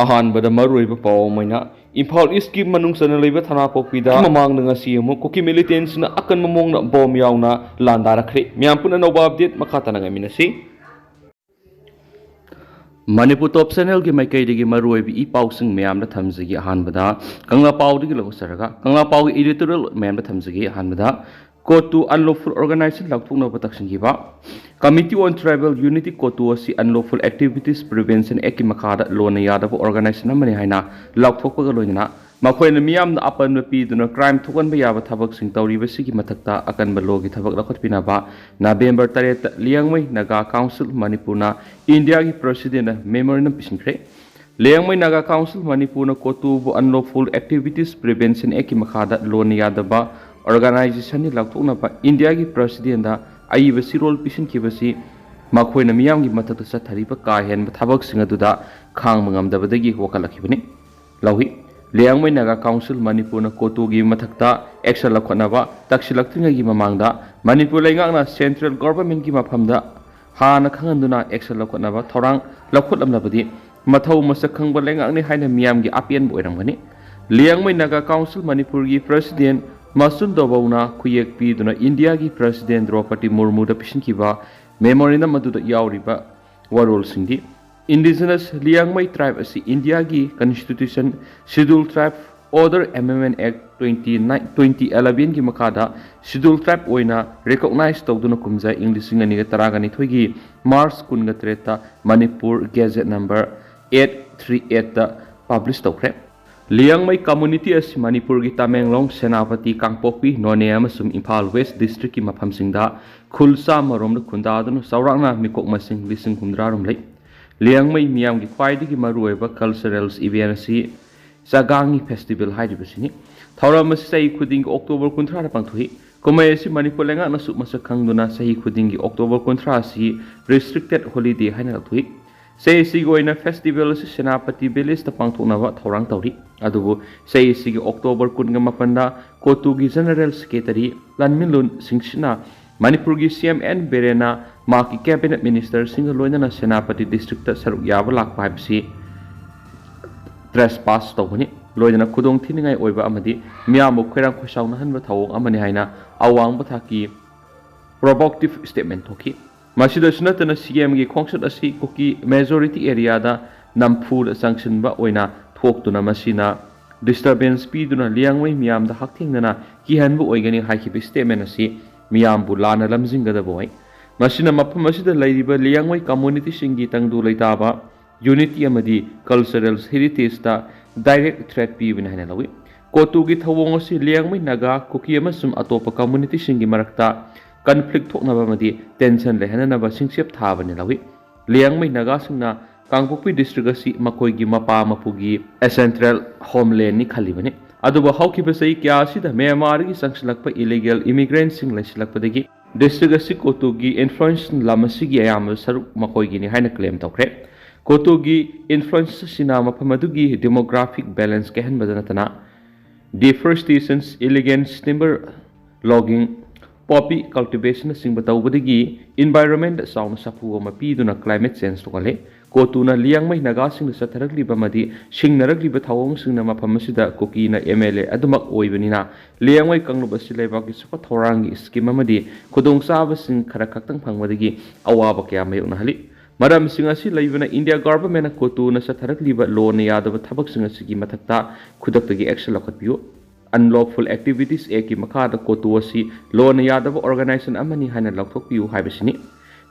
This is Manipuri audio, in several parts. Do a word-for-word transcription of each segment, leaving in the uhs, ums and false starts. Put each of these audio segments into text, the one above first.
ꯑꯍꯥꯟꯕꯗ ꯃꯔꯨꯑꯣꯏꯕ ꯄꯥꯎ ꯑꯃ ꯑꯣꯏꯅ, ꯏꯝꯐꯥꯜ ꯏꯁꯀꯤ ꯃꯅꯨꯡ ꯆꯟꯅ ꯂꯩꯕ ꯊꯅꯥꯄꯣꯛꯄꯤꯗ ꯃꯃꯥꯡꯗ ꯉꯁꯤ ꯑꯃꯨꯛ ꯀꯨꯀꯤ ꯃꯤꯂꯤꯇꯦꯟꯁꯤꯡꯅ ꯑꯀꯟꯕ ꯃꯑꯣꯡꯗ ꯕꯣꯝ ꯌꯥꯎꯅ ꯂꯥꯟꯗꯥꯔꯛꯈ꯭ꯔꯦ꯫ ꯃꯤꯌꯥꯝ ꯄꯨꯟꯅ ꯑꯅꯧꯕ ꯑꯞꯗꯦꯠ ꯃꯈꯥ ꯇꯥꯅ ꯉꯥꯏꯃꯤꯟꯅꯁꯤ꯫ ꯃꯅꯤꯄꯨꯔ ꯇꯣꯞ ꯆꯦꯅꯦꯜꯒꯤ ꯃꯥꯏꯀꯩꯗꯒꯤ ꯃꯔꯨꯑꯣꯏꯕ ꯏ ꯄꯥꯎꯁꯤꯡ ꯃꯌꯥꯝꯗ ꯊꯝꯖꯒꯦ꯫ ꯑꯍꯥꯟꯕꯗ ꯀꯪꯂꯥ ꯄꯥꯎꯗꯒꯤ ꯂꯧꯖꯔꯒ, ꯀꯪꯂꯥ ꯄꯥꯎꯒꯤ ꯏꯗꯤꯇꯣꯔꯤꯌꯦꯜ ꯃꯌꯥꯝꯗ ꯊꯝꯖꯒꯦ꯫ ꯑꯍꯥꯟꯕꯗ, ꯀꯣꯇꯨ ꯑꯟꯂꯣꯐꯨꯜ ꯑꯣꯔꯒꯅꯥꯏꯖꯦꯁꯟ ꯂꯥꯎꯊꯣꯛꯅꯕ ꯇꯛꯁꯤꯟꯈꯤꯕ꯫ Committee on Tribal Unity COTU ꯑꯁꯤ Unlawful Activities Prevention Actꯀꯤ ꯃꯈꯥꯗ ꯂꯣꯟꯅ ꯌꯥꯗꯕ ꯑꯣꯔꯒꯅꯥꯏꯖꯦꯁꯟ ꯑꯃꯅꯤ ꯍꯥꯏꯅ ꯂꯥꯎꯊꯣꯛꯄꯒ ꯂꯣꯏꯅꯅ ꯃꯈꯣꯏꯅ ꯃꯤꯌꯥꯝꯗ ꯑꯄꯟꯕ ꯄꯤꯗꯨꯅ ꯀ꯭ꯔꯥꯏꯝ ꯊꯣꯛꯍꯟꯕ ꯌꯥꯕ ꯊꯕꯛꯁꯤꯡ ꯇꯧꯔꯤꯕꯁꯤꯒꯤ ꯃꯊꯛꯇ ꯑꯀꯟꯕ ꯂꯣꯒꯤ ꯊꯕꯛ ꯂꯧꯈꯠꯄꯤꯅꯕ ꯅꯕꯦꯝꯕꯔ ꯇꯔꯦꯠꯇ ꯂꯤꯌꯥꯡꯃꯩ ꯅꯥꯒꯥ ꯀꯥꯎꯟꯁꯤꯜ ꯃꯅꯤꯄꯨꯔꯅ ꯏꯟꯗꯤꯌꯥꯒꯤ ꯄ꯭ꯔꯁꯤꯗꯦꯟꯗ ꯃꯦꯃꯣꯔꯦꯟꯗꯝ ꯄꯤꯁꯤꯟꯈ꯭ꯔꯦ꯫ ꯂꯤꯌꯥꯡꯃꯩ ꯅꯥꯒꯥ ꯀꯥꯎꯟꯁꯤꯜ ꯃꯅꯤꯄꯨꯔꯅ ꯀꯣꯇꯨꯕꯨ Unlawful Activities Prevention Actꯀꯤ ꯃꯈꯥꯗ ꯂꯣꯟꯅ ꯌꯥꯗꯕ ꯑꯣꯔꯒꯅꯥꯏꯖꯦꯁꯟꯅꯤ ꯂꯥꯎꯊꯣꯛꯅꯕ ꯏꯟꯗꯤꯌꯥꯒꯤ ꯄ꯭ꯔꯁꯤꯗꯦꯟꯗ ꯑꯏꯕ ꯆꯦꯔꯣꯜ ꯄꯤꯁꯤꯟꯈꯤꯕꯁꯤ ꯃꯈꯣꯏꯅ ꯃꯤꯌꯥꯝꯒꯤ ꯃꯊꯛꯇ ꯆꯠꯊꯔꯤꯕ ꯀꯥ ꯍꯦꯟꯕ ꯊꯕꯛꯁꯤꯡ ꯑꯗꯨꯗ ꯈꯥꯡꯕ ꯉꯝꯗꯕꯗꯒꯤ ꯋꯥꯀꯠꯂꯛꯈꯤꯕꯅꯤ꯫ ꯂꯧꯏ꯫ ꯂꯤꯌꯥꯡꯃꯩ ꯅꯥꯒꯥ ꯀꯥꯎꯟꯁꯤꯜ ꯃꯅꯤꯄꯨꯔꯅ ꯀꯣꯇꯨꯒꯤ ꯃꯊꯛꯇ action ꯂꯧꯈꯠꯅꯕ ꯇꯛꯁꯤꯜꯂꯛꯇ꯭ꯔꯤꯉꯩꯒꯤ ꯃꯃꯥꯡꯗ ꯃꯅꯤꯄꯨꯔ ꯂꯩꯉꯥꯛꯅ central governmentꯀꯤ ꯃꯐꯝꯗ ꯍꯥꯟꯅ ꯈꯪꯍꯟꯗꯨꯅ action ꯂꯧꯈꯠꯅꯕ ꯊꯧꯔꯥꯡ ꯂꯧꯈꯠꯂꯝꯂꯕꯗꯤ ꯃꯊꯧ ꯃꯁꯛ ꯈꯪꯕ ꯂꯩꯉꯥꯛꯅꯤ ꯍꯥꯏꯅ ꯃꯤꯌꯥꯝꯒꯤ ꯑꯄꯦꯟꯕ ꯑꯣꯏꯔꯝꯒꯅꯤ꯫ ꯂꯤꯌꯥꯡꯃꯩ ꯅꯥꯒꯥ ꯀꯥꯎꯟꯁꯤꯜ ꯃꯅꯤꯄꯨꯔꯒꯤ ꯄ꯭ꯔꯁꯤꯗꯦꯟ ꯃꯁꯨꯟ ꯗꯣꯕꯧꯅ ꯈꯨꯌꯦꯛ ꯄꯤꯗꯨꯅ ꯏꯟꯗꯤꯌꯥꯒꯤ ꯄ꯭ꯔꯁꯤꯗꯦꯟ ꯗ꯭ꯔꯧꯄꯗꯤ ꯃꯨꯔꯃꯨꯗ ꯄꯤꯁꯤꯟꯈꯤꯕ ꯃꯦꯃꯣꯔꯦꯟꯗꯝ ꯑꯗꯨꯗ ꯌꯥꯎꯔꯤꯕ ꯋꯥꯔꯣꯜꯁꯤꯡꯗꯤ, Indigenous ꯂꯤꯌꯥꯡꯃꯩ ꯇ꯭ꯔꯥꯏꯕ ꯑꯁꯤ ꯏꯟꯗꯤꯌꯥꯒꯤ constitution Scheduled Tribe Order Amendment Act twenty nine, twenty elevenꯒꯤ ꯃꯈꯥꯗ Scheduled Tribe ꯑꯣꯏꯅ recognize ꯇꯧꯗꯨꯅ ꯀꯨꯝꯖꯥ ꯏꯪ ꯂꯤꯁꯤꯡ ꯑꯅꯤꯒ ꯇꯔꯥꯒ ꯅꯤꯊꯣꯏꯒꯤ ꯃꯥꯔꯆ ꯀꯨꯟꯒ ꯇꯔꯦꯠꯇ Manipur Gazette number eight three eight ꯇ publish ꯇꯧꯈ꯭ꯔꯦ꯫ ꯂꯤꯌꯥꯡꯃꯩ community ꯑꯁꯤ ꯃꯅꯤꯄꯨꯔꯒꯤ ꯇꯃꯦꯡꯂꯣꯡ, ꯁꯦꯅꯥꯄꯇꯤ, ꯀꯥꯡꯄꯣꯛꯄꯤ, ꯅꯣꯅꯦ ꯑꯃꯁꯨꯡ ꯏꯝꯐꯥꯜ West districtꯀꯤ ꯃꯐꯝꯁꯤꯡꯗ ꯈꯨꯜ ꯆꯥꯝꯃꯔꯣꯝꯗ ꯈꯨꯟꯗꯥꯗꯨꯅ ꯆꯥꯎꯔꯥꯛꯅ ꯃꯤꯀꯣꯛ ꯃꯁꯤꯡ ꯂꯤꯁꯤꯡ ꯍꯨꯝꯗ꯭ꯔꯥ ꯔꯣꯝ ꯂꯩ꯫ ꯂꯤꯌꯥꯡꯃꯩ ꯃꯤꯌꯥꯝꯒꯤ ꯈ꯭ꯋꯥꯏꯗꯒꯤ ꯃꯔꯨꯑꯣꯏꯕ cultural event ꯑꯁꯤ ꯆꯥꯒꯥꯡꯒꯤ festival ꯍꯥꯏꯔꯤꯕꯁꯤꯅꯤ꯫ ꯊꯧꯔꯝ ꯑꯁꯤ ꯆꯍꯤ ꯈꯨꯗꯤꯡꯒꯤ ꯑꯣꯛꯇꯣꯕꯔ ꯀꯨꯟꯊ꯭ꯔꯥꯗ ꯄꯥꯡꯊꯣꯛꯏ꯫ ꯀꯨꯝꯍꯩ ꯑꯁꯤ ꯃꯅꯤꯄꯨꯔ ꯂꯩꯉꯥꯛꯅꯁꯨ ꯃꯁꯛ ꯈꯪꯗꯨꯅ ꯆꯍꯤ ꯈꯨꯗꯤꯡꯒꯤ ꯑꯣꯛꯇꯣꯕꯔ ꯀꯨꯟꯊ꯭ꯔꯥ ꯑꯁꯤ restricted holiday ꯍꯥꯏꯅ ꯂꯥꯎꯊꯣꯛꯏ꯫ ꯆꯍꯤ ꯑꯁꯤꯒꯤ ꯑꯣꯏꯅ festival ꯑꯁꯤ ꯁꯦꯅꯥꯄꯇꯤ village ꯇ ꯄꯥꯡꯊꯣꯛꯅꯕ ꯊꯧꯔꯥꯡ ꯇꯧꯔꯤ꯫ ꯑꯗꯨꯕꯨ ꯆꯍꯤ ꯑꯁꯤꯒꯤ ꯑꯣꯛꯇꯣꯕꯔ ꯀꯨꯟꯒ ꯃꯥꯄꯟꯗ ꯀꯣꯇꯨꯒꯤ General Secretary ꯂꯟꯃꯤꯂꯨꯟ ꯁꯤꯡꯁꯤꯅ ꯃꯅꯤꯄꯨꯔꯒꯤ C M N ꯕꯤꯔꯦꯟꯅ ꯃꯍꯥꯛꯀꯤ cabinet ministerꯁꯤꯡꯒ ꯂꯣꯏꯅꯅ ꯁꯦꯅꯥꯄꯇꯤ districtꯇ ꯁꯔꯨꯛ ꯌꯥꯕ ꯂꯥꯛꯄ ꯍꯥꯏꯕꯁꯤ ꯇ꯭ꯔꯦꯁ ꯄꯥꯁ ꯇꯧꯕꯅꯤ꯫ ꯂꯣꯏꯅꯅ ꯈꯨꯗꯣꯡ ꯊꯤꯅꯤꯡꯉꯥꯏ ꯑꯣꯏꯕ ꯑꯃꯗꯤ ꯃꯤꯌꯥꯝꯕꯨ ꯈꯣꯏꯔꯥꯡ ꯈꯣꯏꯁꯥꯎꯅꯍꯟꯕ ꯊꯧꯑꯣꯡ ꯑꯃꯅꯤ ꯍꯥꯏꯅ ꯑꯋꯥꯡꯕ ꯊꯥꯛꯀꯤ ꯄ꯭ꯔꯣꯚꯣꯀꯦꯇꯤꯚ ꯁ꯭ꯇꯦꯠꯃꯦꯟꯠ ꯊꯣꯛꯈꯤ꯫ ꯃꯁꯤꯗꯁꯨ ꯅꯠꯇꯅ ꯁꯤ ꯑꯦꯝꯒꯤ ꯈꯣꯡꯆꯠ ꯑꯁꯤ ꯀꯨꯀꯤ ꯃꯦꯖꯣꯔꯤꯇꯤ ꯑꯦꯔꯤꯌꯥꯗ ꯅꯝꯐꯨꯗ ꯆꯪꯁꯤꯟꯕ ꯑꯣꯏꯅ ꯊꯣꯛꯇꯨꯅ ꯃꯁꯤꯅ ꯗꯤꯁꯇꯔꯕꯦꯟꯁ ꯄꯤꯗꯨꯅ ꯂꯤꯌꯥꯡꯃꯩ ꯃꯤꯌꯥꯝꯗ ꯍꯛꯊꯦꯡꯅꯅ ꯀꯤꯍꯟꯕ ꯑꯣꯏꯒꯅꯤ ꯍꯥꯏꯈꯤꯕ ꯁ꯭ꯇꯦꯠꯃꯦꯟꯠ ꯑꯁꯤ ꯃꯤꯌꯥꯝꯕꯨ ꯂꯥꯟꯅ ꯂꯝꯖꯤꯡꯒꯗꯕ ꯑꯣꯏ꯫ ꯃꯁꯤꯅ ꯃꯐꯝ ꯑꯁꯤꯗ ꯂꯩꯔꯤꯕ ꯂꯤꯌꯥꯡꯃꯩ ꯀꯝꯃꯨꯅꯤꯇꯤꯁꯤꯡꯒꯤ ꯇꯪꯗꯨ ꯂꯩꯇꯥꯕ, ꯌꯨꯅꯤꯇꯤ ꯑꯃꯗꯤ ꯀꯜꯆꯔꯦꯜ ꯍꯦꯔꯤꯇꯦꯖꯇ ꯗꯥꯏꯔꯦꯛ ꯊ꯭ꯔꯦꯠ ꯄꯤꯕꯅꯤ ꯍꯥꯏꯅ ꯂꯧꯏ꯫ ꯀꯣꯇꯨꯒꯤ ꯊꯧꯑꯣꯡ ꯑꯁꯤ ꯂꯤꯌꯥꯡꯃꯩ ꯅꯥꯒꯥ, ꯀꯨꯀꯤ ꯑꯃꯁꯨꯡ ꯑꯇꯣꯞꯄ ꯀꯝꯃꯨꯅꯤꯇꯤꯁꯤꯡꯒꯤ ꯃꯔꯛꯇ ꯀꯟꯐ꯭ꯂꯤꯛ ꯊꯣꯛꯅꯕ ꯑꯃꯗꯤ ꯇꯦꯟꯁꯟ ꯂꯩꯍꯟꯅꯅꯕ ꯁꯤꯡꯆꯦꯞ ꯊꯥꯕꯅꯤ ꯂꯧꯏ꯫ ꯂꯤꯌꯥꯡꯃꯩ ꯅꯥꯒꯥꯁꯤꯡꯅ ꯀꯥꯡꯄꯣꯛꯄꯤ ꯗꯤꯁꯇ꯭ꯔꯤꯛ ꯑꯁꯤ ꯃꯈꯣꯏꯒꯤ ꯃꯄꯥ ꯃꯄꯨꯒꯤ ꯑꯦꯟꯁꯦꯟꯇ꯭ꯔꯦꯜ ꯍꯣꯝꯂꯦꯟꯅꯤ ꯈꯜꯂꯤꯕꯅꯤ꯫ ꯑꯗꯨꯕꯨ ꯍꯧꯈꯤꯕ ꯆꯍꯤ ꯀꯌꯥ ꯑꯁꯤꯗ ꯃ꯭ꯌꯥꯟꯃꯥꯔꯗꯒꯤ ꯆꯪꯁꯤꯜꯂꯛꯄ ꯏꯂꯤꯒꯦꯜ ꯏꯃꯤꯒ꯭ꯔꯦꯟꯠꯁꯤꯡ ꯂꯩꯁꯤꯜꯂꯛꯄꯗꯒꯤ ꯗꯤꯁꯇ꯭ꯔꯤꯛ ꯑꯁꯤ ꯀꯣꯇꯨꯒꯤ ꯏꯟꯐ꯭ꯂꯨꯌꯦꯟꯁ ꯂꯝ ꯑꯁꯤꯒꯤ ꯑꯌꯥꯝꯕ ꯁꯔꯨꯛ ꯃꯈꯣꯏꯒꯤꯅꯤ ꯍꯥꯏꯅ ꯀ꯭ꯂꯦꯝ ꯇꯧꯈ꯭ꯔꯦ꯫ ꯀꯣꯇꯨꯒꯤ ꯏꯟꯐ꯭ꯂꯨꯌꯦꯟꯁ ꯑꯁꯤꯅ ꯃꯐꯝ ꯑꯗꯨꯒꯤ ꯗꯦꯃꯣꯒ꯭ꯔꯥꯐꯤꯛ ꯕꯦꯂꯦꯟꯁ ꯀꯥꯏꯍꯟꯕꯗ ꯅꯠꯇꯅ ꯗꯤꯐꯣꯔꯦꯁꯇꯦꯁꯟ, ꯏꯂꯤꯒꯦꯜ ꯇꯤꯝꯕꯔ ꯂꯣꯒꯤꯡ, ꯄꯣꯄꯤ ꯀꯜꯇꯤꯚꯦꯁꯟꯅꯆꯤꯡꯕ ꯇꯧꯕꯗꯒꯤ ꯏꯟꯚꯥꯏꯔꯣꯟꯃꯦꯟꯗ ꯆꯥꯎꯅ ꯁꯥꯐꯨ ꯑꯃ ꯄꯤꯗꯨꯅ ꯀ꯭ꯂꯥꯏꯃꯦꯠ ꯆꯦꯟꯖ ꯊꯣꯛꯍꯜꯂꯦ꯫ ꯀꯣꯇꯨꯅ ꯂꯤꯌꯥꯡꯃꯩ ꯅꯥꯒꯥꯁꯤꯡꯗ ꯆꯠꯊꯔꯛꯂꯤꯕ ꯑꯃꯗꯤ ꯁꯤꯡꯅꯔꯛꯂꯤꯕ ꯊꯧꯑꯣꯡꯁꯤꯡꯅ ꯃꯐꯝ ꯑꯁꯤꯗ ꯀꯨꯀꯤꯅ ꯑꯦꯝ ꯑꯦꯜ ꯑꯦ ꯑꯗꯨꯃꯛ ꯑꯣꯏꯕꯅꯤꯅ ꯂꯤꯌꯥꯡꯃꯩ ꯀꯥꯡꯂꯨꯞ ꯑꯁꯤ ꯂꯩꯕꯥꯛꯀꯤ ꯆꯥꯎꯈꯠ ꯊꯧꯔꯥꯡꯒꯤ ꯁ꯭ꯀꯤꯝ ꯑꯃꯗꯤ ꯈꯨꯗꯣꯡꯆꯥꯕꯁꯤꯡ ꯈꯔ ꯈꯛꯇꯪ ꯐꯪꯕꯗꯒꯤ ꯑꯋꯥꯕ ꯀꯌꯥ ꯃꯥꯌꯣꯛꯅꯍꯜꯂꯤ꯫ ꯃꯔꯝꯁꯤꯡ ꯑꯁꯤ ꯂꯩꯕꯅ ꯏꯟꯗꯤꯌꯥ ꯒꯚꯔꯟꯃꯦꯟꯠꯅ ꯀꯣꯇꯨꯅ ꯆꯠꯊꯔꯛꯂꯤꯕ ꯂꯣꯟꯅ ꯌꯥꯗꯕ ꯊꯕꯛꯁꯤꯡ ꯑꯁꯤꯒꯤ ꯃꯊꯛꯇ ꯈꯨꯗꯛꯇꯒꯤ ꯑꯦꯛꯁꯟ ꯂꯧꯈꯠꯄꯤꯌꯨ꯫ ꯑꯟꯂꯣꯐꯨꯜ ꯑꯦꯛꯇꯤꯚꯤꯇꯤꯁ ꯑꯦꯛꯀꯤ ꯃꯈꯥꯗ ꯀꯣꯇꯨ ꯑꯁꯤ ꯂꯣꯟꯅ ꯌꯥꯗꯕ ꯑꯣꯔꯒꯅꯥꯏꯖꯦꯁꯟ ꯑꯃꯅꯤ ꯍꯥꯏꯅ ꯂꯥꯎꯊꯣꯛꯄꯤꯌꯨ ꯍꯥꯏꯕꯁꯤꯅꯤ꯫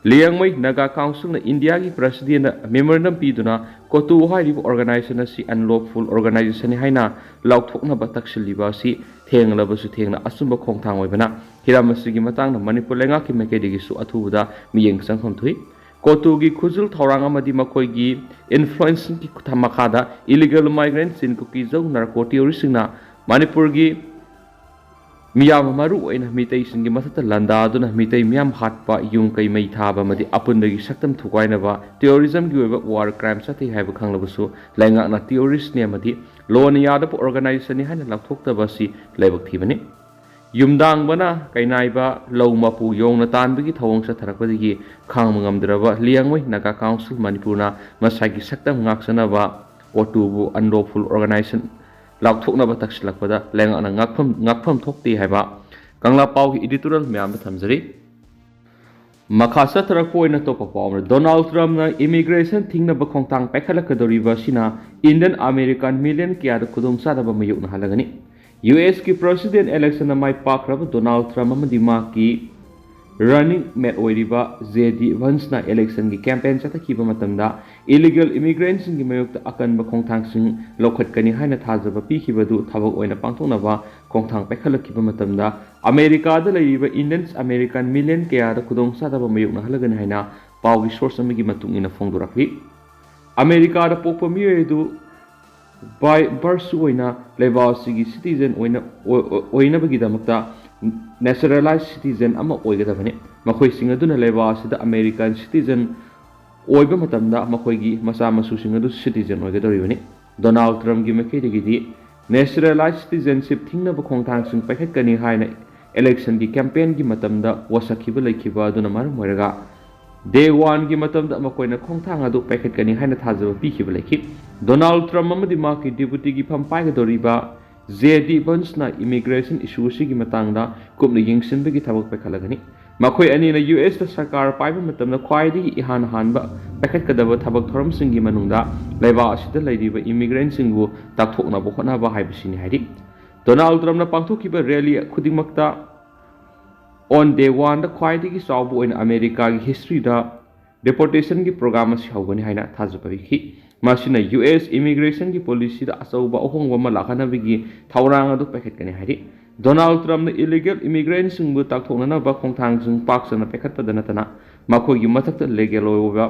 ꯂꯤꯌꯥꯡꯃꯩ ꯅꯥꯒꯥ ꯀꯥꯎꯟꯁꯤꯜꯅ ꯏꯟꯗꯤꯌꯥꯒꯤ ꯄ꯭ꯔꯦꯁꯤꯗꯦꯟꯠꯗ ꯃꯦꯃꯣꯔꯦꯟꯗꯝ ꯄꯤꯗꯨꯅ ꯀꯣꯇꯨ ꯍꯥꯏꯔꯤꯕ ꯑꯣꯔꯒꯅꯥꯏꯖꯦꯁꯟ ꯑꯁꯤ ꯑꯟꯂꯣꯐꯨꯜ ꯑꯣꯔꯒꯅꯥꯏꯖꯦꯁꯟꯅꯤ ꯍꯥꯏꯅ ꯂꯥꯎꯊꯣꯛꯅꯕ ꯇꯛꯁꯤꯜꯂꯤꯕ ꯑꯁꯤ ꯊꯦꯡꯂꯕꯁꯨ ꯊꯦꯡꯅ ꯑꯆꯨꯝꯕ ꯈꯣꯡꯊꯥꯡ ꯑꯣꯏꯕꯅ ꯍꯤꯔꯝ ꯑꯁꯤꯒꯤ ꯃꯇꯥꯡꯗ ꯃꯅꯤꯄꯨꯔ ꯂꯩꯉꯥꯛꯀꯤ ꯃꯥꯏꯀꯩꯗꯒꯤꯁꯨ ꯑꯊꯨꯕꯗ ꯃꯤꯠꯌꯦꯡ ꯆꯪꯐꯝ ꯊꯣꯛꯏ꯫ ꯀꯣꯇꯨꯒꯤ ꯈꯨꯖꯤꯜ ꯊꯧꯔꯥꯡ ꯑꯃꯗꯤ ꯃꯈꯣꯏꯒꯤ ꯏꯟꯐ꯭ꯂꯨꯌꯦꯟꯁꯀꯤ ꯈꯨꯠꯊꯥꯡ ꯃꯈꯥꯗ ꯏꯂꯤꯒꯦꯜ ꯃꯥꯏꯒ꯭ꯔꯦꯟꯠꯁꯤꯡ ꯀꯨꯀꯤꯖꯧ ꯅꯥꯔꯀꯣ ꯇꯦꯔꯣꯔꯤꯁꯁꯤꯡꯅ ꯃꯅꯤꯄꯨꯔꯒꯤ ꯃꯤꯌꯥꯝ ꯃꯔꯨ ꯑꯣꯏꯅ ꯃꯤꯇꯩꯁꯤꯡꯒꯤ ꯃꯊꯛꯇ ꯂꯥꯟꯗꯥꯗꯨꯅ ꯃꯤꯇꯩ ꯃꯤꯌꯥꯝ ꯍꯥꯠꯄ, ꯌꯨꯝ ꯀꯩ ꯃꯩ ꯊꯥꯕ ꯑꯃꯗꯤ ꯑꯄꯨꯟꯕꯒꯤ ꯁꯛꯇꯝ ꯊꯨꯒꯥꯏꯅꯕ ꯇꯦꯔꯣꯔꯤꯖꯝꯒꯤ ꯑꯣꯏꯕ ꯋꯥꯔ ꯀ꯭ꯔꯥꯏꯝ ꯆꯠꯊꯩ ꯍꯥꯏꯕ ꯈꯪꯂꯕꯁꯨ ꯂꯩꯉꯥꯛꯅ ꯇꯦꯔꯣꯔꯤꯁꯅꯤ ꯑꯃꯗꯤ ꯂꯣꯟꯅ ꯌꯥꯗꯕ ꯑꯣꯔꯒꯅꯥꯏꯖꯦꯁꯟꯅꯤ ꯍꯥꯏꯅ ꯂꯥꯎꯊꯣꯛꯇꯕ ꯑꯁꯤ ꯂꯥꯏꯕꯛ ꯊꯤꯕꯅꯤ꯫ ꯌꯨꯝꯗꯥꯡꯕꯅ ꯀꯩꯅꯥꯏꯕ ꯂꯧ ꯃꯄꯨ ꯌꯣꯡꯅ ꯇꯥꯟꯕꯒꯤ ꯊꯧꯑꯣꯡ ꯆꯠꯊꯔꯛꯄꯗꯒꯤ ꯈꯥꯡꯕ ꯉꯝꯗ꯭ꯔꯕ ꯂꯤꯌꯥꯡꯃꯩ ꯅꯥꯒꯥ ꯀꯥꯎꯟꯁꯤꯜ ꯃꯅꯤꯄꯨꯔꯅ ꯃꯁꯥꯒꯤ ꯁꯛꯇꯝ ꯉꯥꯛꯆꯅꯕ ꯄꯣꯠꯇꯨꯕꯨ unlawful organization ꯂꯥꯎꯊꯣꯛꯅꯕ ꯇꯛꯁꯤꯜꯂꯛꯄꯗ ꯂꯩꯉꯥꯛꯅ ꯉꯥꯛꯐꯝ ꯉꯥꯛꯐꯝ ꯊꯣꯛꯇꯦ ꯍꯥꯏꯕ ꯀꯪꯂꯥ ꯄꯥꯎꯒꯤ editorial ꯃꯌꯥꯝꯗ ꯊꯝꯖꯔꯤ꯫ ꯃꯈꯥ ꯆꯠꯊꯔꯛꯄ ꯑꯣꯏꯅ ꯑꯇꯣꯞꯄ ꯄꯥꯎ ꯑꯃꯗ, ꯗꯣꯅꯥꯜꯗ ꯇ꯭ꯔꯝꯞꯅ immigration ꯊꯤꯡꯅꯕ ꯈꯣꯡꯊꯥꯡ ꯄꯥꯏꯈꯠꯂꯛꯀꯗꯧꯔꯤꯕ ꯑꯁꯤꯅ Indian American million ꯀꯌꯥꯗ ꯈꯨꯗꯣꯡꯆꯥꯗꯕ ꯃꯥꯌꯣꯛꯅꯍꯜꯂꯒꯅꯤ꯫ ꯌꯨ ꯑꯦꯁꯀꯤ president election ꯗ ꯃꯥꯏ ꯄꯥꯛꯈ꯭ꯔꯕ ꯗꯣꯅꯥꯜꯗ ꯇ꯭ꯔꯝꯞ ꯑꯃꯗꯤ ꯃꯍꯥꯛꯀꯤ running mate ꯑꯣꯏꯔꯤꯕ ꯖꯦ ꯗꯤ ꯚꯟꯁꯅ election ꯒꯤ campaign ꯆꯠꯊꯈꯤꯕ ꯃꯇꯝꯗ illegal immigrant ꯁꯤꯡꯒꯤ ꯃꯥꯌꯣꯛꯇ ꯑꯀꯟꯕ ꯈꯣꯡꯊꯥꯡꯁꯤꯡ ꯂꯧꯈꯠꯀꯅꯤ ꯍꯥꯏꯅ ꯊꯥꯖꯕ ꯄꯤꯈꯤꯕꯗꯨ ꯊꯕꯛ ꯑꯣꯏꯅ ꯄꯥꯡꯊꯣꯛꯅꯕ ꯈꯣꯡꯊꯥꯡ ꯄꯥꯏꯈꯠꯂꯛꯈꯤꯕ ꯃꯇꯝꯗ, ꯑꯃꯦꯔꯤꯀꯥꯗ ꯂꯩꯔꯤꯕ Indian American million ꯀꯌꯥꯗ ꯈꯨꯗꯣꯡꯆꯥꯗꯕ ꯃꯥꯌꯣꯛꯅꯍꯜꯂꯒꯅꯤ ꯍꯥꯏꯅ ꯄꯥꯎꯒꯤ source ꯑꯃꯒꯤ ꯃꯇꯨꯡ ꯏꯟꯅ ꯐꯣꯡꯗꯣꯔꯛꯂꯤ꯫ ꯑꯃꯦꯔꯤꯀꯥꯗ ꯄꯣꯛꯄ ꯃꯤꯑꯣꯏ ꯑꯗꯨ by birth ꯑꯣꯏꯅ ꯂꯩꯕꯥꯛ ꯑꯁꯤꯒꯤ citizen ꯑꯣꯏꯅ, ꯑꯣꯏ-, ꯑꯣꯏ-, ꯑꯣꯏꯅꯕꯒꯤꯗꯃꯛꯇ naturalized citizen ꯑꯃ ꯑꯣꯏꯒꯗꯕꯅꯤ꯫ ꯃꯈꯣꯏꯁꯤꯡ ꯑꯗꯨꯅ ꯂꯩꯕꯥꯛ ꯑꯁꯤꯗ American citizen ꯑꯣꯏꯕ ꯃꯇꯝꯗ ꯃꯈꯣꯏꯒꯤ ꯃꯆꯥ ꯃꯁꯨꯁꯤꯡ ꯑꯗꯨ citizen ꯑꯣꯏꯒꯗꯧꯔꯤꯕꯅꯤ꯫ ꯗꯣꯅꯥꯜꯗ ꯇ꯭ꯔꯝꯞꯀꯤ ꯃꯥꯏꯀꯩꯗꯒꯤꯗꯤ naturalized citizenship ꯊꯤꯡꯅꯕ ꯈꯣꯡꯊꯥꯡꯁꯤꯡ ꯄꯥꯏꯈꯠꯀꯅꯤ ꯍꯥꯏꯅ election ꯒꯤ campaign ꯒꯤ ꯃꯇꯝꯗ ꯋꯥꯁꯛꯈꯤꯕ ꯂꯩꯈꯤꯕ ꯑꯗꯨꯅ ꯃꯔꯝ ꯑꯣꯏꯔꯒ, day one ꯒꯤ ꯃꯇꯝꯗ ꯃꯈꯣꯏꯅ ꯈꯣꯡꯊꯥꯡ ꯑꯗꯨ ꯄꯥꯏꯈꯠꯀꯅꯤ ꯍꯥꯏꯅ ꯊꯥꯖꯕ ꯄꯤꯈꯤꯕ ꯂꯩꯈꯤ꯫ ꯗꯣꯅꯥꯜꯗ ꯇ꯭ꯔꯝꯞ ꯑꯃꯗꯤ ꯃꯍꯥꯛꯀꯤ deputy ꯒꯤ ꯐꯝ ꯄꯥꯏꯒꯗꯧꯔꯤꯕ ꯖꯦ ꯗꯤ ꯚꯟꯁꯅ immigration issue ꯑꯁꯤꯒꯤ ꯃꯇꯥꯡꯗ ꯀꯨꯞꯅ ꯌꯦꯡꯁꯤꯟꯕꯒꯤ ꯊꯕꯛ ꯄꯥꯏꯈꯠꯂꯒꯅꯤ꯫ ꯃꯈꯣꯏ ꯑꯅꯤꯅ ꯌꯨ ꯑꯦꯁꯇ ꯁꯔꯀꯥꯔ ꯄꯥꯏꯕ ꯃꯇꯝꯗ ꯈ꯭ꯋꯥꯏꯗꯒꯤ ꯏꯍꯥꯟ ꯍꯥꯟꯕ ꯄꯥꯏꯈꯠꯀꯗꯕ ꯊꯕꯛ ꯊꯧꯔꯝꯁꯤꯡꯒꯤ ꯃꯅꯨꯡꯗ ꯂꯩꯕꯥꯛ ꯑꯁꯤꯗ ꯂꯩꯔꯤꯕ immigrant ꯁꯤꯡꯕꯨ ꯇꯥꯛꯊꯣꯛꯅꯕ ꯍꯣꯠꯅꯕ ꯍꯥꯏꯕꯁꯤꯅꯤ ꯍꯥꯏꯔꯤ꯫ ꯗꯣꯅꯥꯜꯗ ꯇ꯭ꯔꯝꯞꯅ ꯄꯥꯡꯊꯣꯛꯈꯤꯕ rally ꯈꯨꯗꯤꯡꯃꯛꯇ on day one ꯗ ꯈ꯭ꯋꯥꯏꯗꯒꯤ ꯆꯥꯎꯕ ꯑꯣꯏꯅ ꯑꯃꯦꯔꯤꯀꯥꯒꯤ history ꯗ deportation ꯒꯤ program ꯑꯁꯤ ꯍꯧꯒꯅꯤ ꯍꯥꯏꯅ ꯊꯥꯖꯕ ꯄꯤꯈꯤ꯫ ꯃꯁꯤꯅ ꯌꯨ ꯑꯦꯁ immigration ꯒꯤ policy ꯗ ꯑꯆꯧꯕ ꯑꯍꯣꯡꯕ ꯑꯃ ꯂꯥꯛꯍꯟꯅꯕꯒꯤ ꯊꯧꯔꯥꯡ ꯑꯗꯨ ꯄꯥꯏꯈꯠꯀꯅꯤ ꯍꯥꯏꯔꯤ꯫ ꯗꯣꯅꯥꯜꯗ ꯇ꯭ꯔꯝꯞꯅ illegal immigrant ꯁꯤꯡꯕꯨ ꯇꯥꯛꯊꯣꯛꯅꯅꯕ ꯈꯣꯡꯊꯥꯡꯁꯤꯡ ꯄꯥꯛ ꯁꯟꯅ ꯄꯥꯏꯈꯠꯄꯗ ꯅꯠꯇꯅ ꯃꯈꯣꯏꯒꯤ ꯃꯊꯛꯇ legal ꯑꯣꯏꯕ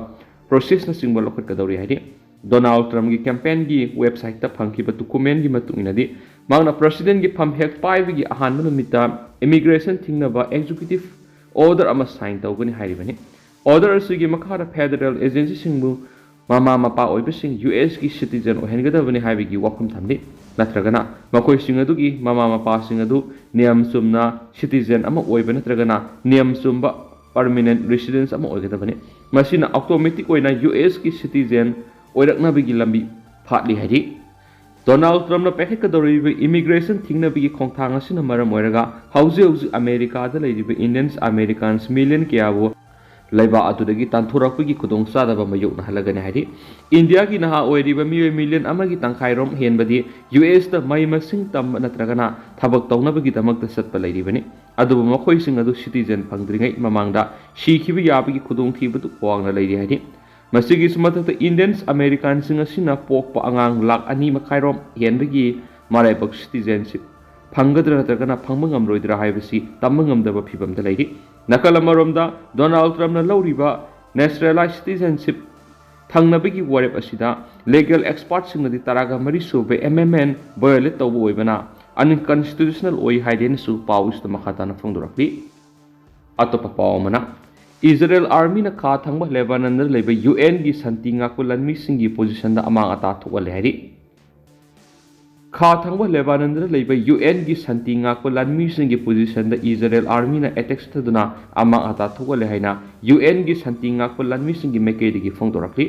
process ꯅꯆꯤꯡꯕ ꯂꯧꯈꯠꯀꯗꯧꯔꯤ ꯍꯥꯏꯔꯤ꯫ ꯗꯣꯅꯥꯜꯗ ꯇ꯭ꯔꯝꯞꯀꯤ campaign ꯒꯤ website ꯇ ꯐꯪꯈꯤꯕ document ꯀꯤ ꯃꯇꯨꯡ ꯏꯟꯅꯗꯤ, ꯃꯍꯥꯛꯅ president ꯀꯤ ꯐꯝ ꯍꯦꯛ ꯄꯥꯏꯕꯒꯤ ꯑꯍꯥꯟꯕ ꯅꯨꯃꯤꯠꯇ immigration ꯊꯤꯡꯅꯕ executive order ꯑꯃ sign ꯇꯧꯒꯅꯤ ꯍꯥꯏꯔꯤꯕꯅꯤ꯫ Order ꯑꯁꯤꯒꯤ ꯃꯈꯥꯗ federal agency ꯁꯤꯡꯕꯨ ꯃꯃꯥ ꯃꯄꯥ ꯑꯣꯏꯕꯁꯤꯡ ꯌꯨ ꯑꯦꯁ ꯀꯤ citizen ꯑꯣꯏꯍꯟꯒꯗꯕꯅꯤ ꯍꯥꯏꯕꯒꯤ ꯋꯥꯐꯝ ꯊꯝꯂꯤ, ꯅꯠꯇ꯭ꯔꯒꯅ ꯃꯈꯣꯏꯁꯤꯡ ꯑꯗꯨꯒꯤ ꯃꯃꯥ ꯃꯄꯥꯁꯤꯡ ꯑꯗꯨ ꯅꯤꯌꯝ ꯆꯨꯝꯅ citizen ꯑꯃ ꯑꯣꯏꯕ ꯅꯠꯇ꯭ꯔꯒꯅ ꯅꯤꯌꯝ ꯆꯨꯝꯕ permanent residence ꯑꯃ ꯑꯣꯏꯒꯗꯕꯅꯤ꯫ ꯃꯁꯤꯅ automatic ꯑꯣꯏꯅ ꯌꯨ ꯑꯦꯁ ꯀꯤ citizen ꯑꯣꯏꯔꯛꯅꯕꯒꯤ ꯂꯝꯕꯤ ꯍꯥꯠꯂꯤ ꯍꯥꯏꯔꯤ꯫ ꯗꯣꯅꯥꯜꯗ ꯇ꯭ꯔꯝꯞꯅ ꯄꯥꯏꯈꯠꯀꯗꯧꯔꯤꯕ ꯏꯃꯤꯒ꯭ꯔꯦꯁꯟ ꯊꯤꯡꯅꯕꯒꯤ ꯈꯣꯡꯊꯥꯡ ꯑꯁꯤꯅ ꯃꯔꯝ ꯑꯣꯏꯔꯒ ꯍꯧꯖꯤꯛ ꯍꯧꯖꯤꯛ ꯑꯃꯦꯔꯤꯀꯥꯗ ꯂꯩꯔꯤꯕ ꯏꯟꯗꯤꯌꯟꯁ ꯑꯃꯦꯔꯤꯀꯥꯟꯁ ꯃꯤꯂꯤꯌꯟ ꯀꯌꯥꯕꯨ ꯂꯩꯕꯥꯛ ꯑꯗꯨꯗꯒꯤ ꯇꯥꯟꯊꯣꯔꯛꯄꯒꯤ ꯈꯨꯗꯣꯡꯆꯥꯗꯕ ꯃꯥꯌꯣꯛꯅꯍꯜꯂꯒꯅꯤ ꯍꯥꯏꯔꯤ꯫ ꯏꯟꯗꯤꯌꯥꯒꯤ ꯅꯍꯥ ꯑꯣꯏꯔꯤꯕ ꯃꯤꯑꯣꯏ ꯃꯤꯂꯤꯌꯟ ꯑꯃꯒꯤ ꯇꯪꯈꯥꯏꯔꯣꯝ ꯍꯦꯟꯕꯗꯤ ꯌꯨ ꯑꯦꯁꯇ ꯃꯍꯩ ꯃꯁꯤꯡ ꯇꯝꯕ ꯅꯠꯇ꯭ꯔꯒꯅ ꯊꯕꯛ ꯇꯧꯅꯕꯒꯤꯗꯃꯛꯇ ꯆꯠꯄ ꯂꯩꯔꯤꯕꯅꯤ꯫ ꯑꯗꯨꯕꯨ ꯃꯈꯣꯏꯁꯤꯡ ꯑꯗꯨ ꯁꯤꯇꯤꯖꯦꯟ ꯐꯪꯗ꯭ꯔꯤꯉꯩ ꯃꯃꯥꯡꯗ ꯁꯤꯈꯤꯕ ꯌꯥꯕꯒꯤ ꯈꯨꯗꯣꯡꯊꯤꯕꯗꯨ ꯋꯥꯡꯅ ꯂꯩꯔꯤ ꯍꯥꯏꯔꯤ꯫ ꯃꯁꯤꯒꯤꯁꯨ ꯃꯊꯛꯇ ꯏꯟꯗꯤꯌꯟꯁ ꯑꯃꯦꯔꯤꯀꯥꯟꯁꯤꯡ ꯑꯁꯤꯅ ꯄꯣꯛꯄ ꯑꯉꯥꯡ ꯂꯥꯈ ꯑꯅꯤ ꯃꯈꯥꯏꯔꯣꯝ ꯍꯦꯟꯕꯒꯤ ꯃꯔꯥꯏꯕꯛ ꯁꯤꯇꯤꯖꯦꯟꯁꯤꯞ ꯐꯪꯒꯗ꯭ꯔꯥ ꯅꯠꯇ꯭ꯔꯒꯅ ꯐꯪꯕ ꯉꯝꯂꯣꯏꯗ꯭ꯔꯥ ꯍꯥꯏꯕꯁꯤ ꯇꯝꯕ ꯉꯝꯗꯕ ꯐꯤꯕꯝꯗ ꯂꯩꯔꯤ꯫ ꯅꯥꯀꯜ ꯑꯃꯔꯣꯝꯗ ꯗꯣꯅꯥꯜꯗ ꯇ꯭ꯔꯝꯞꯅ ꯂꯧꯔꯤꯕ ꯅꯦꯆꯔꯦꯂꯥꯏꯖ ꯁꯤꯇꯤꯖꯦꯟꯁꯤꯞ ꯊꯪꯅꯕꯒꯤ ꯋꯥꯔꯦꯞ ꯑꯁꯤꯗ ꯂꯤꯒꯦꯜ ꯑꯦꯛꯁꯄꯥꯔꯠꯁꯤꯡꯅꯗꯤ ꯇꯔꯥꯒ ꯃꯔꯤ ꯁꯨꯕ ꯑꯦꯃꯦꯟꯃꯦꯟ ꯚꯥꯌꯣꯂꯦꯠ ꯇꯧꯕ ꯑꯣꯏꯕꯅ ꯑꯟꯀꯟꯁꯇꯤꯇ꯭ꯌꯨꯁꯅꯦꯜ ꯑꯣꯏ ꯍꯥꯏꯗꯦꯅꯁꯨ ꯄꯥꯎ ꯑꯁꯤꯗ ꯃꯈꯥ ꯇꯥꯅ ꯐꯣꯡꯗꯣꯔꯛꯂꯤ꯫ ꯑꯇꯣꯞꯄ ꯄꯥꯎ ꯑꯃꯅ, ꯏꯖꯔꯦꯜ ꯑꯥꯔꯃꯤꯅ ꯈꯥ ꯊꯪꯕ ꯂꯦꯕꯥꯅꯟꯗ ꯂꯩꯕ ꯌꯨ ꯑꯦꯟꯒꯤ ꯁꯥꯟꯇꯤ ꯉꯥꯛꯄ ꯂꯥꯟꯃꯤꯁꯤꯡꯒꯤ ꯄꯣꯖꯤꯁꯟꯗ ꯑꯃꯥꯡ ꯑꯇꯥ ꯊꯣꯛꯍꯜꯂꯦ ꯍꯥꯏꯔꯤ꯫ ꯈꯥ ꯊꯪꯕ ꯂꯦꯕꯥꯅꯟꯗ ꯂꯩꯕ ꯌꯨ ꯑꯦꯟꯒꯤ ꯁꯥꯟꯇꯤ ꯉꯥꯛꯄ ꯂꯥꯟꯃꯤꯁꯤꯡꯒꯤ ꯄꯣꯖꯤꯁꯟꯗ ꯏꯖꯔꯦꯜ ꯑꯥꯔꯃꯤꯅ ꯑꯦꯇꯦꯛ ꯆꯠꯊꯗꯨꯅ ꯑꯃꯥꯡ ꯑꯇꯥ ꯊꯣꯛꯍꯜꯂꯦ ꯍꯥꯏꯅ ꯌꯨ ꯑꯦꯟꯒꯤ ꯁꯥꯟꯇꯤ ꯉꯥꯛꯄ ꯂꯥꯟꯃꯤꯁꯤꯡꯒꯤ ꯃꯥꯏꯀꯩꯗꯒꯤ ꯐꯣꯡꯗꯣꯔꯛꯂꯤ꯫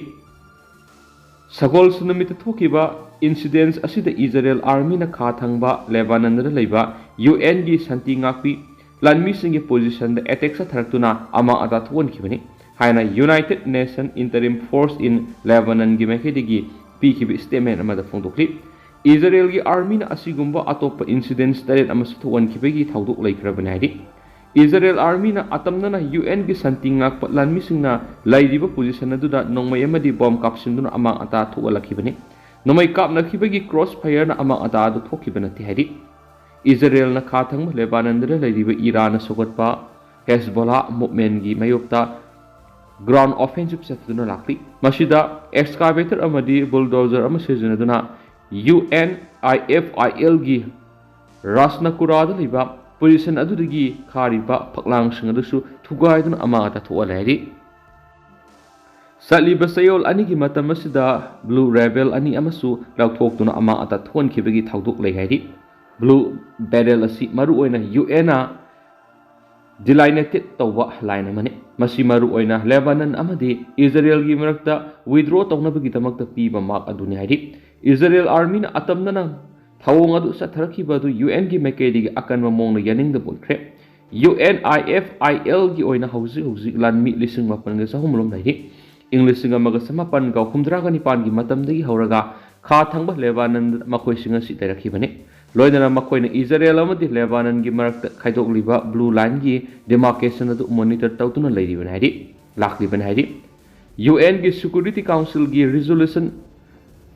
ꯁꯒꯣꯜꯁꯦꯟ ꯅꯨꯃꯤꯠꯇ ꯊꯣꯛꯈꯤꯕ ꯏꯟꯁꯤꯗꯦꯟꯁ ꯑꯁꯤꯗ ꯏꯖꯔꯦꯜ ꯑꯥꯔꯃꯤꯅ ꯈꯥ ꯊꯪꯕ ꯂꯦꯕꯥꯅꯟꯗ ꯂꯩꯕ ꯌꯨ ꯑꯦꯟꯒꯤ ꯁꯥꯟꯇꯤ ꯉꯥꯛꯄꯤ ꯂꯥꯟꯃꯤꯁꯤꯡꯒꯤ ꯄꯣꯖꯤꯁꯟꯗ ꯑꯦꯇꯦꯛ ꯆꯠꯊꯔꯛꯇꯨꯅ ꯑꯃꯥꯡ ꯑꯇꯥ ꯊꯣꯛꯍꯟꯈꯤꯕꯅꯤ ꯍꯥꯏꯅ ꯌꯨꯅꯥꯏꯇꯦꯗ ꯅꯦꯁꯟ ꯏꯟꯇꯔꯤꯝ ꯐꯣꯔꯁ ꯏꯟ ꯂꯦꯕꯥꯅꯟꯒꯤ ꯃꯥꯏꯀꯩꯗꯒꯤ ꯄꯤꯈꯤꯕ ꯁ꯭ꯇꯦꯠꯃꯦꯟ ꯑꯃꯗ ꯐꯣꯡꯗꯣꯛꯂꯤ꯫ ꯏꯖꯔꯦꯜꯒꯤ ꯑꯥꯔꯃꯤꯅ ꯑꯁꯤꯒꯨꯝꯕ ꯑꯇꯣꯞꯄ ꯏꯟꯁꯤꯗꯦꯟꯁ ꯇꯔꯦꯠ ꯑꯃꯁꯨ ꯊꯣꯛꯍꯟꯈꯤꯕꯒꯤ ꯊꯧꯗꯣꯛ ꯂꯩꯈ꯭ꯔꯕꯅꯤ ꯍꯥꯏꯔꯤ꯫ ꯏꯖꯔꯦꯜ ꯑꯥꯔꯃꯤꯅ ꯑꯇꯝꯅꯅ ꯌꯨ ꯑꯦꯟꯒꯤ ꯁꯥꯟꯇꯤ ꯉꯥꯛꯄ ꯂꯥꯟꯃꯤꯁꯤꯡꯅ ꯂꯩꯔꯤꯕ ꯄꯣꯖꯤꯁꯟ ꯑꯗꯨꯗ ꯅꯣꯡꯃꯩ ꯑꯃꯗꯤ ꯕꯣꯝ ꯀꯥꯞꯁꯤꯟꯗꯨꯅ ꯑꯃꯥꯡ ꯑꯇꯥ ꯊꯣꯛꯍꯜꯂꯛꯈꯤꯕꯅꯤ꯫ ꯅꯣꯡꯃꯩ ꯀꯥꯞꯅꯈꯤꯕꯒꯤ ꯀ꯭ꯔꯣꯁ ꯐꯥꯌꯔꯅ ꯑꯃꯥꯡ ꯑꯇꯥ ꯑꯗꯨ ꯊꯣꯛꯈꯤꯕ ꯅꯠꯇꯦ ꯍꯥꯏꯔꯤ꯫ ꯏꯖꯔꯦꯜꯅ ꯈꯥ ꯊꯪꯕ ꯂꯦꯕꯥꯅꯟꯗ ꯂꯩꯔꯤꯕ ꯏꯔꯥꯟꯅ ꯁꯧꯒꯠꯄ ꯍꯦꯖꯕꯣꯂꯥ ꯃꯨꯚꯃꯦꯟꯒꯤ ꯃꯥꯌꯣꯛꯇ ꯒ꯭ꯔꯥꯎꯟ ꯑꯣꯐꯦꯟꯁꯤꯞ ꯆꯠꯊꯗꯨꯅ ꯂꯥꯛꯂꯤ꯫ ꯃꯁꯤꯗ ꯑꯦꯛꯁꯀꯥꯚꯦꯇꯔ ꯑꯃꯗꯤ ꯕꯨꯜꯗꯣꯖꯔ ꯑꯃ ꯁꯤꯖꯤꯟꯅꯗꯨꯅ ꯌꯨ ꯑꯦꯟ ꯑꯥꯏ ꯑꯦꯐ ꯑꯥꯏ ꯑꯦꯜꯒꯤ ꯔꯥꯁꯅꯀꯨꯔꯥꯗ ꯂꯩꯕ ꯄꯣꯖꯤꯁꯟ ꯑꯗꯨꯗꯒꯤ ꯈꯥꯔꯤꯕ ꯐꯛꯂꯥꯡꯁꯤꯡ ꯑꯗꯨꯁꯨ ꯊꯨꯒꯥꯏꯗꯨꯅ ꯑꯃꯥꯡ ꯑꯇꯥ ꯊꯣꯛꯍꯜꯂꯦ ꯍꯥꯏꯔꯤ꯫ ꯆꯠꯂꯤꯕ ꯆꯌꯣꯜ ꯑꯅꯤꯒꯤ ꯃꯇꯝ ꯑꯁꯤꯗ ꯕ꯭ꯂꯨ ꯔꯦꯕꯦꯜ ꯑꯅꯤ ꯑꯃꯁꯨ ꯂꯧꯊꯣꯛꯇꯨꯅ ꯑꯃꯥꯡ ꯑꯇꯥ ꯊꯣꯛꯍꯟꯈꯤꯕꯒꯤ ꯊꯧꯗꯣꯛ ꯂꯩ ꯍꯥꯏꯔꯤ꯫ ꯕ꯭ꯂꯨ ꯕꯦꯔꯦꯜ ꯑꯁꯤ ꯃꯔꯨꯑꯣꯏꯅ ꯌꯨ ꯑꯦꯟꯅ delineated ꯇꯧꯕ line ꯑꯃꯅꯤ꯫ ꯃꯁꯤ ꯃꯔꯨꯑꯣꯏꯅ ꯂꯦꯕꯥꯅꯟ ꯑꯃꯗꯤ ꯏꯖꯔꯦꯜꯒꯤ ꯃꯔꯛꯇ withdraw ꯇꯧꯅꯕꯒꯤꯗꯃꯛꯇ ꯄꯤꯕ mark ꯑꯗꯨꯅꯤ ꯍꯥꯏꯔꯤ꯫ ꯏꯖꯔꯦꯜ armyꯅ ꯑꯇꯝꯅꯅ ꯊꯧꯑꯣꯡ ꯑꯗꯨ ꯆꯠꯊꯔꯛꯈꯤꯕ ꯑꯗꯨ UNꯒꯤ ꯃꯥꯏꯀꯩꯗꯒꯤ ꯑꯀꯟꯕ ꯃꯑꯣꯡꯗ ꯌꯥꯅꯤꯡꯗꯕ ꯎꯠꯈ꯭ꯔꯦ꯫ UNIFILꯒꯤ ꯑꯣꯏꯅ ꯍꯧꯖꯤꯛ ꯍꯧꯖꯤꯛ ꯂꯥꯟꯃꯤ ꯂꯤꯁꯤꯡ ꯃꯥꯄꯟꯒ ꯆꯍꯨꯝ ꯂꯣꯝ ꯂꯩꯔꯤ꯫ ꯏꯪ ꯂꯤꯁꯤꯡ ꯑꯃꯒ ꯆꯃꯥꯄꯟꯒ ꯍꯨꯝꯗ꯭ꯔꯥꯒ ꯅꯤꯄꯥꯟꯒꯤ ꯃꯇꯝꯗꯒꯤ ꯍꯧꯔꯒ ꯈꯥ ꯊꯪꯕ ꯂꯦꯕꯥꯅꯟꯗ ꯃꯈꯣꯏꯁꯤꯡ ꯑꯁꯤ ꯂꯩꯔꯛꯈꯤꯕꯅꯤ꯫ ꯂꯣꯏꯅꯅ ꯃꯈꯣꯏꯅ ꯏꯖꯔꯦꯜ ꯑꯃꯗꯤ ꯂꯦꯕꯥꯅꯟꯒꯤ ꯃꯔꯛꯇ ꯈꯥꯏꯗꯣꯛꯂꯤꯕ blue lineꯒꯤ demarcation ꯑꯗꯨ monitor ꯇꯧꯗꯨꯅ ꯂꯩꯔꯤꯕꯅꯤ ꯍꯥꯏꯔꯤ, ꯂꯥꯛꯂꯤꯕꯅꯤ ꯍꯥꯏꯔꯤ꯫ UNꯒꯤ Security Councilꯒꯤ resolution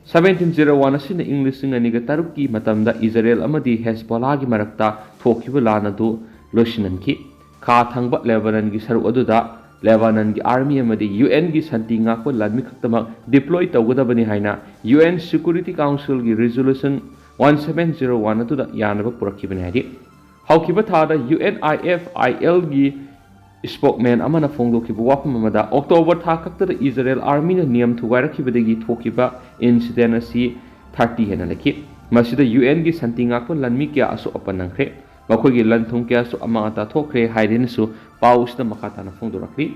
seventeen zero one ꯑꯁꯤꯅ ꯏꯪ ꯂꯤꯁꯤꯡ ꯑꯅꯤꯒ ꯇꯔꯨꯛꯀꯤ ꯃꯇꯝꯗ ꯏꯖꯔꯦꯜ ꯑꯃꯗꯤ ꯍꯦꯖꯕꯣꯂꯥꯒꯤ ꯃꯔꯛꯇ ꯊꯣꯛꯈꯤꯕ ꯂꯥꯟ ꯑꯗꯨ ꯂꯣꯏꯁꯤꯟꯍꯟꯈꯤ꯫ ꯈꯥ ꯊꯪꯕ ꯂꯦꯕꯥꯅꯟꯒꯤ ꯁꯔꯨꯛ ꯑꯗꯨꯗ ꯂꯦꯕꯥꯅꯟꯒꯤ army ꯑꯃꯗꯤ UNꯒꯤ ꯁꯥꯟꯇꯤ ꯉꯥꯛꯄ ꯂꯥꯟꯃꯤ ꯈꯛꯇꯃꯛ deploy ꯇꯧꯒꯗꯕꯅꯤ ꯍꯥꯏꯅ UN Security Councilꯒꯤ resolution one seven zero one ꯑꯗꯨꯗ ꯌꯥꯅꯕ ꯄꯨꯔꯛꯈꯤꯕꯅꯤ ꯍꯥꯏꯔꯤ꯫ ꯍꯧꯈꯤꯕ ꯊꯥꯗ UNIFILꯒꯤ spokesman ꯑꯃꯅ ꯐꯣꯡꯗꯣꯛꯈꯤꯕ ꯋꯥꯐꯝ ꯑꯃꯗ, October ꯊꯥ ꯈꯛꯇꯗ ꯏꯖꯔꯦꯜ armyꯅ ꯅꯤꯌꯝ ꯊꯨꯒꯥꯏꯔꯛꯈꯤꯕꯗꯒꯤ ꯊꯣꯛꯈꯤꯕ incident ꯑꯁꯤ thirty ꯍꯦꯟꯅ ꯂꯩꯈꯤ꯫ ꯃꯁꯤꯗ UNꯒꯤ ꯁꯥꯟꯇꯤ ꯉꯥꯛꯄ ꯂꯥꯟꯃꯤ ꯀꯌꯥ ꯑꯁꯣꯛ ꯑꯄꯟ ꯅꯪꯈ꯭ꯔꯦ꯫ ꯃꯈꯣꯏꯒꯤ ꯂꯟ ꯊꯨꯝ ꯀꯌꯥꯁꯨ ꯑꯃꯥꯡ ꯑꯇꯥ ꯊꯣꯛꯈ꯭ꯔꯦ ꯍꯥꯏꯔꯦꯅꯁꯨ ꯄꯥꯎ ꯑꯁꯤꯗ ꯃꯈꯥ ꯇꯥꯅ ꯐꯣꯡꯗꯣꯔꯛꯂꯤ꯫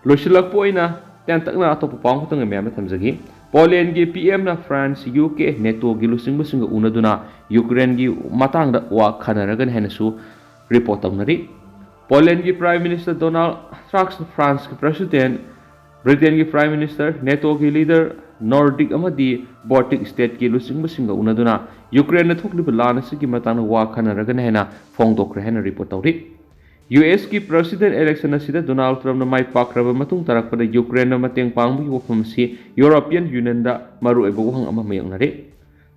ꯂꯣꯏꯁꯤꯜꯂꯛꯄ ꯑꯣꯏꯅ ꯇꯦꯟꯇꯛꯅ ꯑꯇꯣꯞꯄ ꯄꯥꯎ ꯑꯃꯈꯛꯇꯪꯒ ꯃꯌꯥꯝꯗ ꯊꯝꯖꯒꯦ꯫ ꯄꯣꯂꯦꯟꯒꯤ PMꯅ France, UK, NATOꯒꯤ ꯂꯨꯆꯤꯡꯕꯁꯤꯡꯒ ꯎꯅꯗꯨꯅ ꯌꯨꯀ꯭ꯔꯦꯟꯒꯤ ꯃꯇꯥꯡꯗ ꯋꯥ ꯈꯟꯅꯔꯒꯅꯤ ꯍꯥꯏꯅꯁꯨ report ꯇꯧꯅꯔꯤ꯫ ꯄꯣꯂꯦꯟꯒꯤ Prime Minister Donald Tusk, Franceꯀꯤ President, Britainꯒꯤ Prime Minister, NATOꯒꯤ leader, Nordic ꯑꯃꯗꯤ Baltic stateꯀꯤ ꯂꯨꯆꯤꯡꯕꯁꯤꯡꯒ ꯎꯅꯗꯨꯅ ꯌꯨꯀ꯭ꯔꯦꯟꯗ ꯊꯣꯛꯂꯤꯕ ꯂꯥꯟ ꯑꯁꯤꯒꯤ ꯃꯇꯥꯡꯗ ꯋꯥ ꯈꯟꯅꯔꯒꯅꯤ ꯍꯥꯏꯅ ꯐꯣꯡꯗꯣꯛꯈ꯭ꯔꯦ ꯍꯥꯏꯅ report ꯇꯧꯔꯤ꯫ USꯀꯤ President election ꯑꯁꯤꯗ Donald Trumpꯅ ꯃꯥꯏ ꯄꯥꯛꯈ꯭ꯔꯕ ꯃꯇꯨꯡ ꯇꯥꯔꯛꯄꯗ ꯌꯨꯀ꯭ꯔꯦꯟꯗ ꯃꯇꯦꯡ ꯄꯥꯡꯕꯒꯤ ꯋꯥꯐꯝ ꯑꯁꯤ European Unionꯗ ꯃꯔꯨꯑꯣꯏꯕ ꯋꯥꯍꯪ ꯑꯃ ꯃꯥꯌꯣꯛꯅꯔꯤ꯫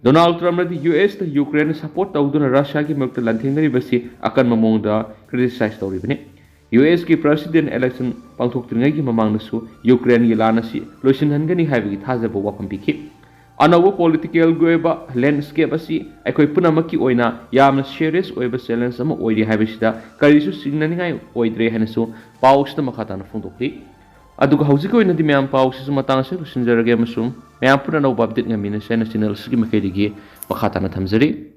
Donald Trumpꯅꯗꯤ USꯇ ꯌꯨꯀ꯭ꯔꯦꯟ support ꯇꯧꯗꯨꯅ ꯔꯁꯤꯌꯥꯒꯤ ꯃꯥꯌꯣꯛꯇ ꯂꯥꯟꯊꯦꯡꯅꯔꯤꯕꯁꯤ ꯑꯀꯟꯕ ꯃꯑꯣꯡꯗ criticize ꯇꯧꯔꯤꯕꯅꯤ꯫ USꯀꯤ President election ꯄꯥꯡꯊꯣꯛꯇ꯭ꯔꯤꯉꯩꯒꯤ ꯃꯃꯥꯡꯗꯁꯨ ꯌꯨꯀ꯭ꯔꯦꯟꯒꯤ ꯂꯥꯟ ꯑꯁꯤ ꯂꯣꯏꯁꯤꯟꯍꯟꯒꯅꯤ ꯍꯥꯏꯕꯒꯤ ꯊꯥꯖꯕ ꯋꯥꯐꯝ ꯄꯤꯈꯤ꯫ ꯑꯅꯧꯕ politicalꯒꯤ ꯑꯣꯏꯕ landscape ꯑꯁꯤ ꯑꯩꯈꯣꯏ ꯄꯨꯝꯅꯃꯛꯀꯤ ꯑꯣꯏꯅ ꯌꯥꯝꯅ serious ꯑꯣꯏꯕ challenge ꯑꯃ ꯑꯣꯏꯔꯤ ꯍꯥꯏꯕꯁꯤꯗ ꯀꯔꯤꯁꯨ ꯆꯤꯡꯅꯅꯤꯡꯉꯥꯏ ꯑꯣꯏꯗ꯭ꯔꯦ ꯍꯥꯏꯅꯁꯨ ꯄꯥꯎ ꯑꯁꯤꯗ ꯃꯈꯥ ꯇꯥꯅ ꯐꯣꯡꯗꯣꯛꯂꯤ꯫ ꯑꯗꯨꯒ ꯍꯧꯖꯤꯛꯀꯤ ꯑꯣꯏꯅꯗꯤ ꯃꯌꯥꯝ, ꯄꯥꯎ ꯑꯁꯤꯁꯨ ꯃꯇꯥꯡ ꯑꯁꯤꯗ ꯂꯣꯏꯁꯤꯟꯖꯔꯒꯦ ꯑꯃꯁꯨꯡ ꯃꯌꯥꯝ ꯄꯨꯟꯅ ꯑꯅꯧꯕ update ꯉꯥꯏꯃꯤꯟꯅꯁꯦ ꯍꯥꯏꯅ channel ꯑꯁꯤꯒꯤ ꯃꯥꯏꯀꯩꯗꯒꯤ ꯃꯈꯥ ꯇꯥꯅ ꯊꯝꯖꯔꯤ꯫